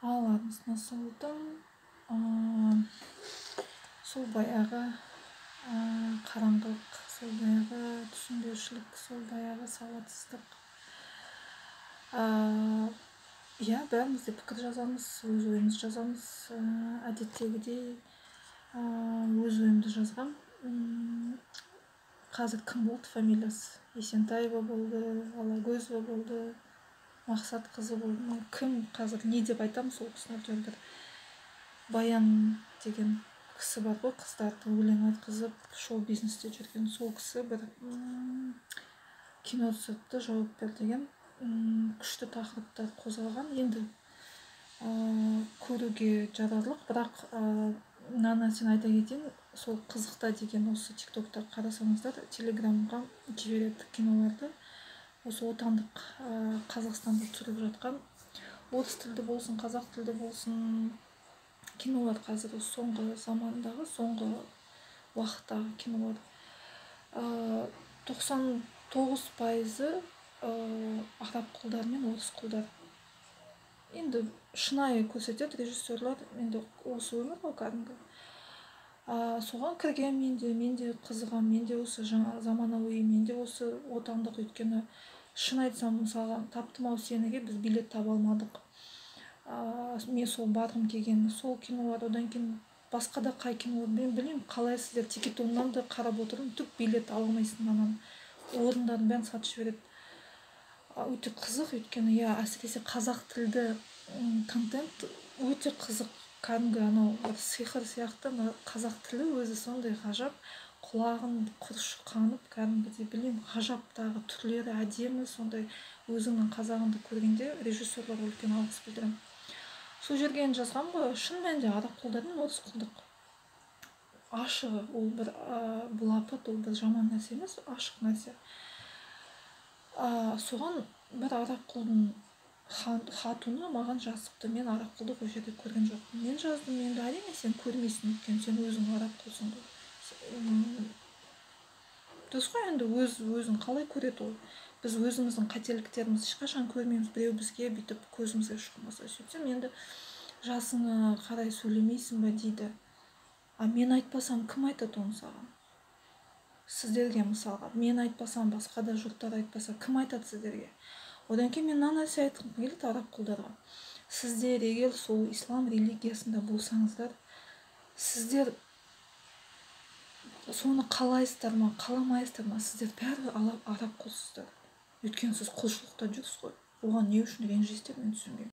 Ал армысың, сол баяғы қараңғылық, сол баяғы түсінбеушілік, сол баяғы сауатсыздық. Иә, бәріміз де пікір жазамыз, өз ойымызды жазамыз. Әдеттегідей өз ойымды жазғам. Қазір кім болды фамилиясы? Есентаева болды, Алагөзова болды, Мақсат қызы болды ма? Кім қазір, не деп айтамын сол кісіні? Әйтеуір бір Баян деген кісі бар ғой, қыздарды өлең айтқызып, шоу бизнесте жүрген сол кісі бір кино түсіріпті, «Жауап бер» деген. Күшті тақырыптар қозғаған енді, көруге жарарлық. Бірақ мына нәрсені айта кетейін: сол «Қызықта» деген осы Тик Токта қарасаңыздар, Телеграмға жібереді киноларды. Осы отандық Қазақстанда түсіріліп жатқан, орыс тілді болсын, қазақ тілді болсын, кинолар, қазір соңғы замандағы, соңғы уақыттағы кинолар, 99%-ы араб құлдар мен орыс құлдар. Енді шынайы көрсетеді режиссерлар, енді осы өмір ғой кәдімгі. Соған кіргенмін мен де, мен де қызығамын, мен де осы жаңа заманауи, мен де осы отандық. Өйткені шын айтсам, мысалға, «Таптым ау сеніге» біз билет таба алмадық. Мен сол барғым келген сол кинолар, одан кейін басқа да қай кинолар, мен білмеймін қалай сіздер. Тикетоннан да қарап отырмын, түк билет ала алмайсың, ананы орындардың бәрін сатып жібереді. Өте қызық, өйткені, иә, әсіресе қазақ тілді контент өте қызық. Кәдімгі анау бір сиқыр сияқты. Мына қазақ тілі өзі сондай ғажап, құлағын құрыш қанып, кәдімгідей, білмеймін, ғажап, тағы түрлері әдемі сондай. Өзіңнің қазағыңды көргенде режиссерларға үлкен алғыс білдіремін. Сол жерге енді жазғанмын ғой, шын мәнінде араб құлдар мен орыс құлдық ашығы, ол бір былапыт, ол бір жаман нәрсе емес, ашық нәрсе. Соған бір араб құлдың хатуны маған жазыпты: «Мен араб құлдық ол жерде көрген жоқпын». Мен жаздым: «Енді әрине сен көрмейсің, өйткені сен өзің араб құлсың ғой». Дұрыс қой енді, өз өзін қалай көреді ол? Біз өзіміздің қателіктерімізді ешқашан көрмейміз, біреу бізге бүйтіп көзімізге шұқымаса. Сөйтсем, енді «Жасыңа қарай сөйлемейсің ба?» дейді. А мен айтпасам, кім айтады оны саған, сіздерге? Мысалға, мен айтпасам, басқа да жұрттар айтпаса, кім айтады сіздерге? Одан кейін мен мына нәрсе айтқым келеді араб құлдарға: сіздер егер сол ислам религиясында болсаңыздар, сіздер соны қалайсыздар ма, қаламайсыздар ма, сіздер бәрібір араб құлсыздар, өйткені сіз құлшылықта жүрсіз ғой. Оған не үшін ренжисіздер, мен түсінбеймін.